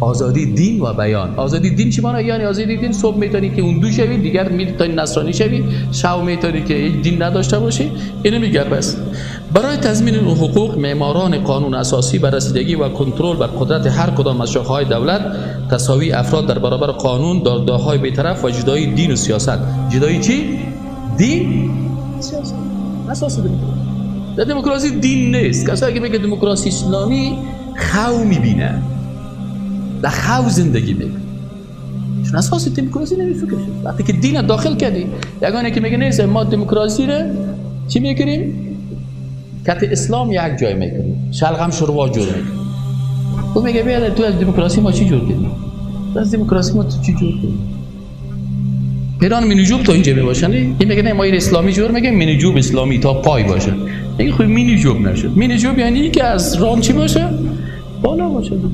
آزادی دین و بیان. آزادی دین چی معنی؟ یعنی آزادی دین صبح میتونی که اون دو شوی، دیگر میتونی نصرانی شوی، شب میتونی که یک دین نداشته باشی. اینو میگه بس برای تضمین این حقوق معماران قانون اساسی بر رسیدگی و کنترل بر قدرت هر کدام از شاخه‌های دولت، تساوی افراد در برابر قانون، دادگاه‌های بی‌طرف و جدایی دین و سیاست. جدایی چی؟ دین، سیاست. اساس دموکراسی. در دموکراسی دین نیست. کسایی که میگه دموکراسی اسلامی خو میبینه، در خو زندگی میکنه، چون اساس دموکراسی نمیفکر شد. وقتی که دین داخل کردی، یگانه که میگه نیست ما دموکراسی رو چی میکنیم؟ کت اسلام یک جای میکنیم، شلغم شروا جور میکنیم. او میگه بیا تو از دموکراسی ما چی جور کردی؟ تو از دموکراسی ما تو چی جور کردی؟ پیران مینیجوب تا اینجا میباشن. این میگه نه ما این اسلامی جور میگه، مینیجوب اسلامی تا پای باشه. میگه خب مینیجوب نشد. مینیجوب یعنی که از ران چی باشه؟ بالا باشه دیگه.